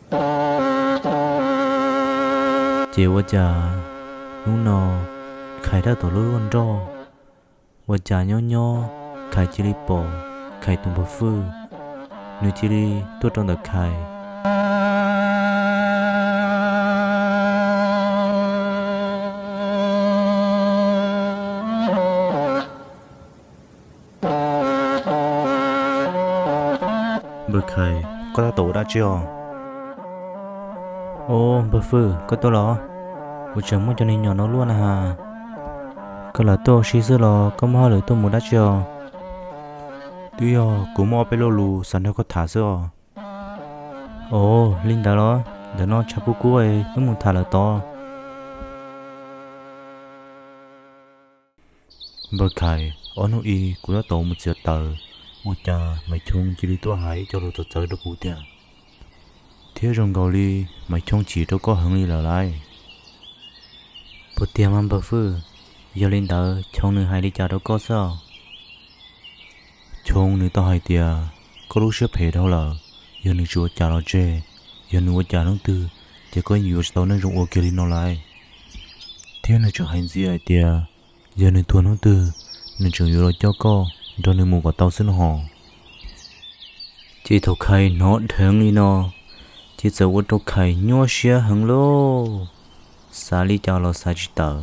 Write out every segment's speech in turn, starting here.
Ces ua cas hnub no Khais tab tom luaj luaj nroj, ua cas nyob nyob Khais cia li pom Khais tus npawg Fwj, nws cia li tuaj rau ntawm Khais. Npawg Khais, koj tab tom ua dab tsi os? Os, npawg Fwj, koj tuaj los? Kuv tseem muab cov niag nyom no luaj na has. Koj lam tuaj ua si xwb los koj muaj hauj lwm tuaj mus dab tsi os? Twb yog kuv muaj ob peb lo lus xav nrog koj tham xwb os. Os, li ntawd los ntawm no tshav kub kub, wb mus tham lawm tod. Npawg Khais, ob hnub ib kuv tab tom mus txiav taws, ua cas Maiv Choo cia li tuaj hais ib co lus txawv txawv rau kuv tiag, thiab zoo nkaus li Maiv Choo chim rau koj heev li lawm lauj. Puas tiag mas npawg Fwj? Yog li ntawd Choo nws hais li cas rau koj xwb os? Choo nws tau hais tias koj lub siab phem dhau lawm, yog nws tsis ua cas los tseg, yog nws ua cas hnub twg ces koj yuav tsis tau neej zoo ua kiag li no lauj. Thiab nws tseem hais ntxiv hais tias yog nws tuag hnub twg, nws tseem yuav los coj koj nrog nws mus kom tau xwb no hos. Ces thaum Khais hnov dheev li no, ces txawm ua rau Khais nyuaj siab heev lauj. Xav li cas los xav tsis tawm,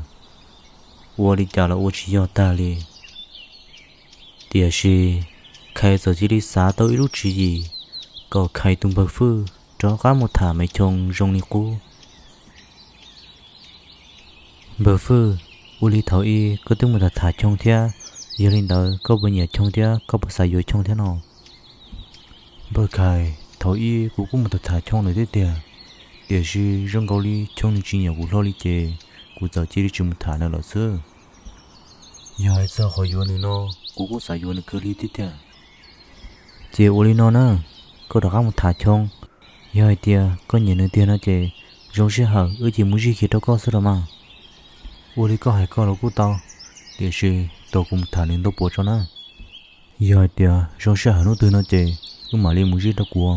ua li cas los ua tsis yog tag li. Tiam sis Khais txawm cia li xav tau ib lub tswv yim kom Khais tus npawg Fwj rov qab mus tham Maiv Choo zoo li qub. Npawg Fwj, ua li thaum ub koj twb mus tham tham Choo thiab, yog li ntawd koj puas nyiam Choo thiab koj puas xav yuav Choo thiab no? Npawg Khais, thaum ub kuv kuj mus tham tham Choo lawm thiab tiag, tiam sis zoo nkaus li Choo nws tsis nyiam kuv hlo li ces kuv txawm cia li tsis mus tham nws lawm xwb. Yog hais txog qhov yuav nws no, kuv kuj xav yuav nws kawg li thiab tiag. Ces ua li no na, koj rov qab mus tham Choo, yog hais tias koj nyiam nws tiag no ces zoo sij hawm wb cia mus zij kiag rau koj xwb los mas. Ua li koj hais koj los kuj tau, tiam sis tos kuv mus tham nws ntau puav tso na. Yog hais tias zoo sij hawm hnub twg no ces wb mam li mus zij rau kuv.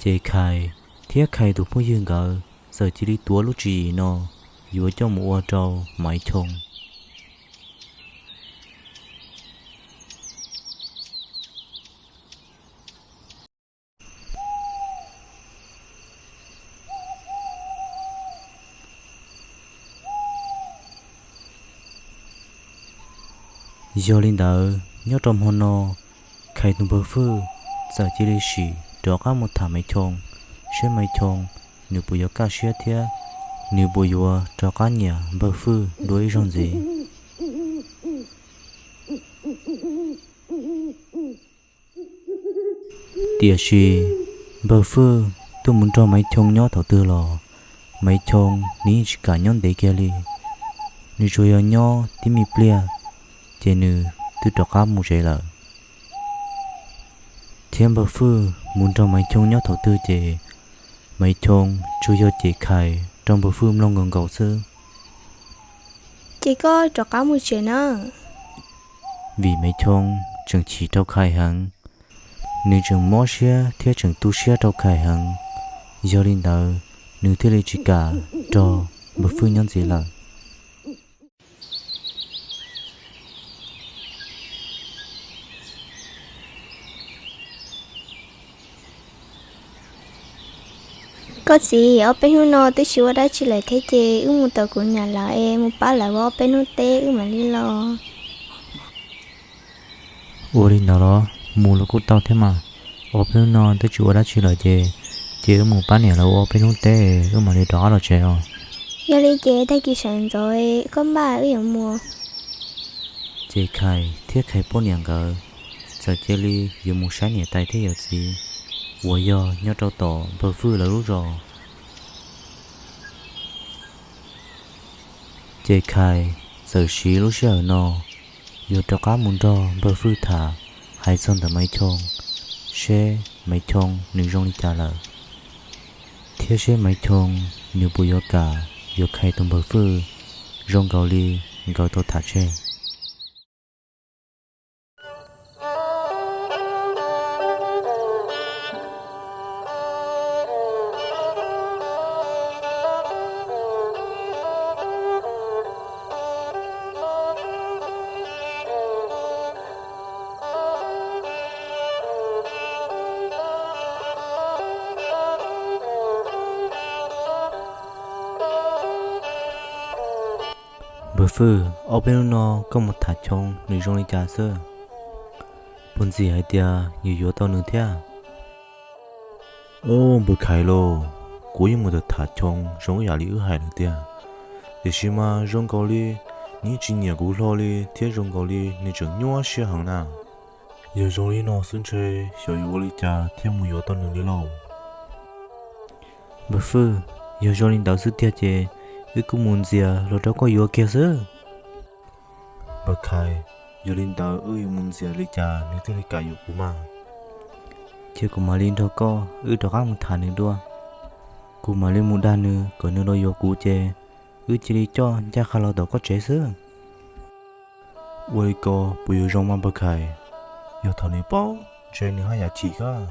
Ces Khais thiab Khais tus phooj ywg nkawd txawm cia li tuav lub tswv yim no yuav coj mus ua rau Maiv Choo. Yog li ntawd nyob rau hmo no, Khais tus npawg Fwj txawm cia li sim rov qab mus tham Maiv Choo, saib Maiv Choo nws puas yuav kaj siab thiab nws puas yuav rov qab nyiam npawg Fwj dua ib zaug ntxiv. Tiam sis npawg Fwj twb mus nrog Maiv Choo nyob thaum twg los, Maiv Choo nws yeej tsis kam nyob ntev kiag li, nws tsuas yog nyob tib me pliag ces nws twb rov qab mus tsev lawm. Thiab npawg Fwj mus nrog Maiv Choo nyob thaum twg ces Maiv Choo tsuas yog cem Khais rau npawg Fwj mloog nkaus nkaus xwb. Ces koj rov qab mus tsev na. Vim Maiv Choo tseem chim rau Khais heev, nws tseem mob siab thiab tseem tu siab rau Khais heev. Yog li ntawd, nws thiaj li tsis kam nrog npawg Fwj nyob ntxiv lawm. Koj txiv, ob peb hnub no twb tsis ua dab tsi lawm thiab ces wb mus tom kuv niam lawv es mus pab lawv ua ob peb hnub teb wb mam li los. Ua li ntawd los mus los kuj tau thiab mas. Ob peb hnub no twb tsis ua dab tsi lawm ces, ces wb mus pab niam lawv ua ob peb hnub teb wb mam li rov qab los tsev os. Yog li ces tag kis sawv ntxov koj npaj wb yuav mus. Ces Khais thiab Khais poj niam nkawd txawm cia li yuav mus saib niam tais thiab yawm txiv uas yog nyob rau tom npawg Fwj lawv lub zos. Ces Khais txawm siv lub sij hawm no yuav rov qab mus nrog npawg Fwj tham hais txog ntawm Maiv Choo, seb Maiv Choo nws zoo li cas lawm, thiab seb Maiv Choo nws puas yuav kam yuav Khais tus npawg Fwj zoo nkaus li nkawd tau tham tseg. Npawg Fwj, ob peb hnub no koj mus tham Choo nws zoo li cas xwb? Puas ntxim hais tias yus yuav tau nws thiab? Ub, npawg Khais lauj, kuv yeej mus tham Choo zoo ib yam li wb hais lawm tiag, tiam sis mas zoo nkaus li nws tsis nyiam kuv hlo li thiab zoo nkaus li nws tseem nyuaj siab heev na. Yog zoo li no xwb ntshe xyov yuav ua li cas thiaj mus yuav tau nws li lauj. Npawg Fwj, yog zoo li ntawd xwb tiag ces wb kuj mus ntxias los rau koj yuav kiag xwb. Npawg Khais, yog li ntawd wb yuav mus ntxias li cas nws thiaj li kam yuav kuv mas? Ces kuv mam li nrog koj wb rov qab mus tham nws dua. Kuv mam li mus dag nws kom nws los yuav kuv ces wb cia li coj ncaj qha los tom koj tsev xwb. Ua li ko puas yuav zoo mas npawg Khais? Yog thaum nws paub ntshe nws haj yam chim koj.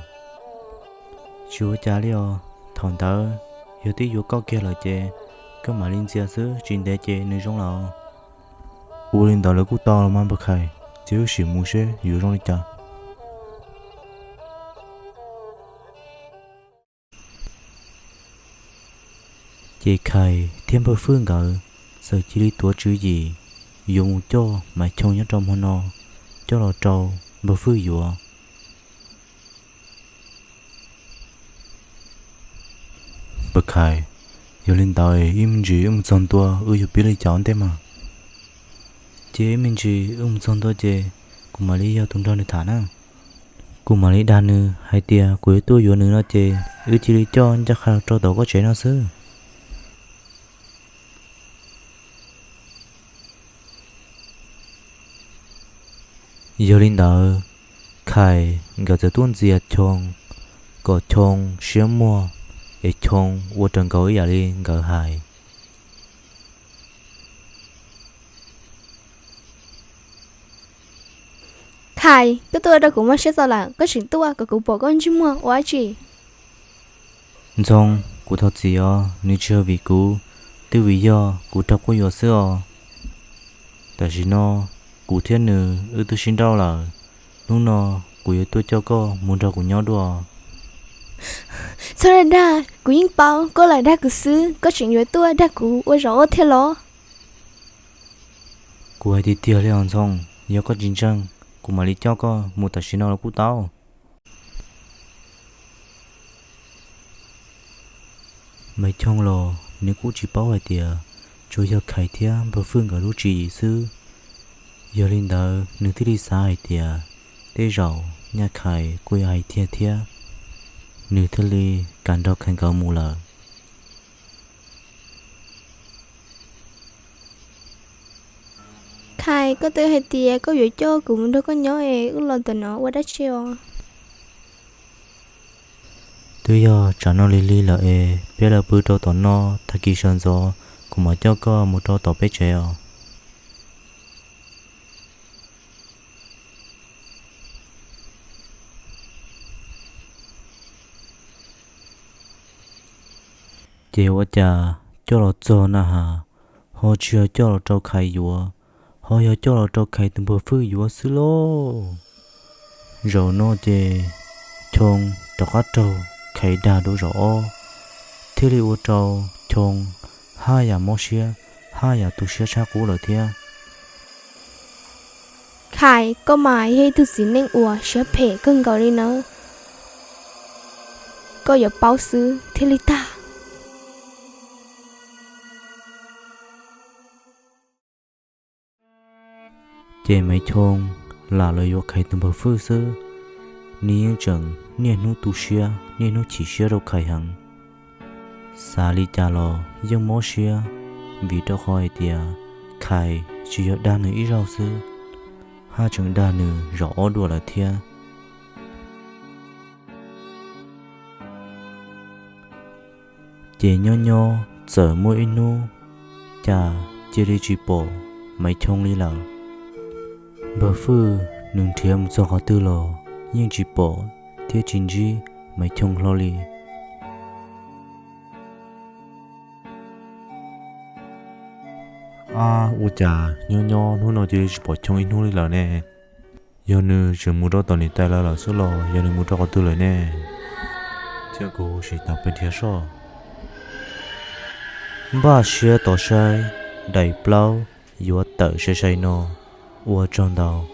Tsis ua cas li os, thaum ntawd yog twb yuav koj kiag lawm ces koj mam li ntxias xwb, tsis ntev ces nws zoo lawm. Ua li ntawd lawv kuj tau los mas npawg Khais, ces wb sim mus seb yuav zoo li cas. Ces Khais thiab npawg Fwj nkawd txawm cia li tuav tswv yim yuav mus coj Maiv Choo nyob rau hmo no coj los rau npawg Fwj yuav. Npawg Khais, yog li ntawd ib me ntsis wb mus txog ntua wb yuav piav li cas ua ntej mas? Ces ib me ntsis wb mus txog ntua ces kuv mam li yog tus nrog nws tham na. Kuv mam li dag nws hais tias kuv yuav tuaj yuav nws no ces wb cia li coj ncaj qha rau tom koj tsev no xwb. Yog li ntawd, Khais nkawd txawm tuaj ntxias Choo kom Choo siab muag, es Choo ua raws nkaus ib yam li nkawd hais. Khais, koj tuaj ua rau kuv mob siab txaus lawm, koj tseem tuaj kom kuv pom koj ntsej muag ua dab tsi? Ntxhoo, kuv thov txim os, nws tsis yog vim kuv, twb vim yog kuv raug quab yuam xwb os. Tam sim no kuv thiab nws wb twb sib nrauj lawm, hnub no kuv yuav tuaj coj koj mus nrog kuv nyob dua. Txhob dag dag, kuv yeej paub koj lam dag kuv xwb, koj tseem yuav tuaj dag kuv ua zaum ob thiab los? Kuv hais tiag tiag li os Ntxhoo, yog koj tsis ntseeg, kuv mam li coj koj mus tam sim no los kuj tau. Maiv Choo los nws kuj tsis paub hais tias tsuas yog Khais thiab npawg Fwj nkawd lub tswv yim xwb. Yog li ntawd nws thiaj li xav hais tias tej zaum nyaj Khais kuj yog hais tiag thiab, nws thiaj li kam nrog Khais nkawd mus lawm. Khais, koj twb hais tias koj yuav coj kuv mus nrog koj nyob es wb los ntawm no ua dab tsi os? Twb yog tsam no lig lig lawm es peb los pw rau tom no, tag kis sawv ntxov kuv mam coj koj mus rau tom peb tsev os. Ces ua cas coj los txog na has, ho tsis yog coj los rau Khais yuav, ho yog coj los rau Khais tus npawg Fwj yuav xwb lauj. Zaum no ces Choo rov qab raug Khais dag dua zaum ob, thiaj li ua rau Choo haj yam mob siab, haj yam tu siab tshaj qub lawm thiab. Khais, koj mas yog ib tug txiv neej uas siab phem kawg nkaus li nawb. Koj yuav paub xwb thiaj li tag. Ces Maiv Choo lam los yuav Khais tus npawg Fwj xwb, nws yeej tseem niaj hnub tu siab niaj hnub chim siab rau Khais heev. Xav li cas los yeej mob siab, vim rau qhov hais tias Khais tsis yog dag nws ib zaug xwb, haj tseem dag nws zaum ob dua lawm thiab. Ces nyob nyob txawm muaj ib hnub, cas cia li tsis pom Maiv Choo li lawm. Npawg Fwj nws nrhiav mus txog qhov twg los yeej tsis pom thiab tsis ntsib Maiv Choo hlo li. Ab, ua cas nyob nyob hnub no cia li tsis pom Choo ib hnub li lawm ne? Yog nws tseem mus rau tom niam tais lawv lawm xwb los yog nws mus rau qhov twg lawm ne? Thiab kuv sim tau peb nrhiav soj. Npaj siab tos saib daim plaub yuav tawm sai sai no. Ua tsaug ntau.